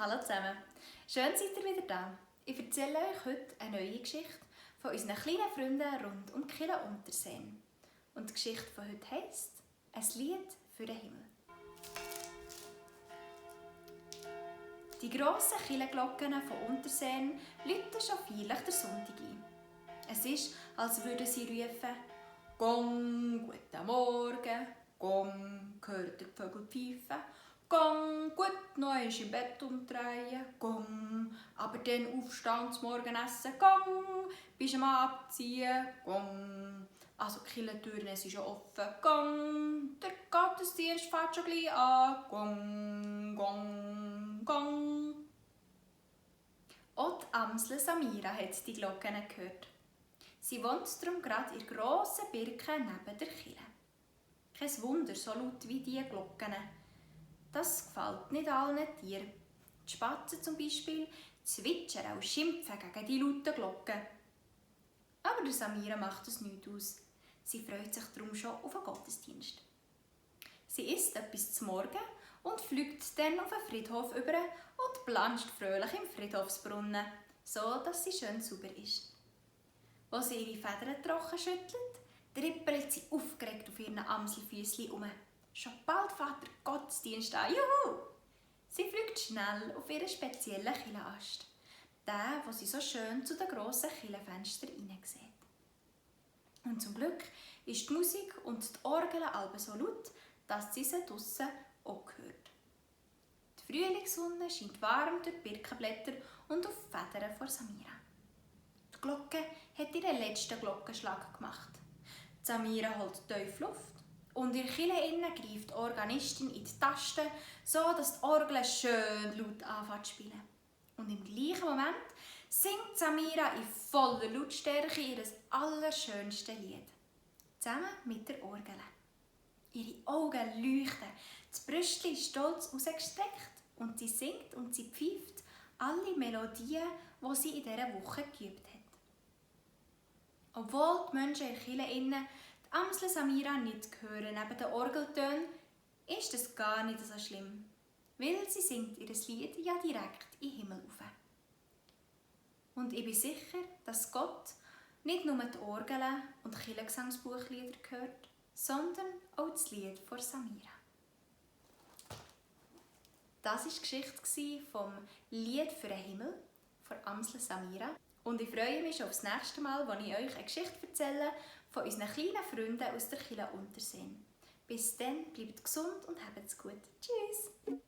Hallo zusammen, schön seid ihr wieder da. Ich erzähle euch heute eine neue Geschichte von unseren kleinen Freunden rund um Kille Unterseen. Und die Geschichte von heute heisst «Ein Lied für den Himmel». Die grossen Kirchenglocken von Unterseen läuten schon feierlich den Sonntag ein. Es ist, als würden sie rufen «Gong, guten Morgen, Gong, hört ihr die Vögel pfeifen, Gong, gut, noch einmal im Bett umdrehen, Gong, aber dann aufstehen zum Morgenessen, Gong, bist am Abziehen, Gong, also die Kirchentüren sind schon offen, Gong, der Gottesdienst fängt schon gleich an, Gong, Gong, Gong.» Auch die Amsel Samira hat die Glocken gehört. Sie wohnt darum gerade in der grossen Birke neben der Kirche. Kein Wunder, so laut wie diese Glocken. Das gefällt nicht allen Tieren. Die Spatzen zum Beispiel zwitschern und schimpfen gegen die lauten Glocken. Aber der Samira macht es nichts aus. Sie freut sich darum schon auf den Gottesdienst. Sie isst etwas zum Morgen und fliegt dann auf den Friedhof über und planscht fröhlich im Friedhofsbrunnen, so dass sie schön sauber ist. Als sie ihre Federn trocken schüttelt, trippelt sie aufgeregt auf ihren Amselfüßchen um. Schon bald fährt der Gottesdienst an. Juhu! Sie fliegt schnell auf ihren speziellen Kirchenast, den, wo sie so schön zu den grossen Kirchenfenstern hineinsieht. Und zum Glück ist die Musik und die Orgel alle so laut, dass sie sie draussen auch hört. Die Frühlingssonne scheint warm durch die Birkenblätter und auf die Federn von Samira. Die Glocke hat ihren letzten Glockenschlag gemacht. Samira holt tief Luft und in der Kirche greift die Organistin in die Tasten, so dass die Orgel schön laut anfängt zu spielen. Und im gleichen Moment singt Samira in voller Lautstärke ihr allerschönstes Lied. Zusammen mit der Orgel. Ihre Augen leuchten, das Brüstchen ist stolz ausgestreckt und sie singt und sie pfeift alle Melodien, die sie in dieser Woche geübt hat. Obwohl die Menschen in der Kirche die Amsel Samira nicht hören neben den Orgeltönen, ist es gar nicht so schlimm, weil sie singt ihr Lied ja direkt in den Himmel rauf. Und ich bin sicher, dass Gott nicht nur die Orgeln und Kirchengesangsbuchlieder hört, sondern auch das Lied von Samira. Das war die Geschichte vom Lied für den Himmel von Amsel Samira. Und ich freue mich schon auf das nächste Mal, wenn ich euch eine Geschichte erzähle von unseren kleinen Freunden aus der Kirche Unterseen. Bis dann, bleibt gesund und habt's gut. Tschüss!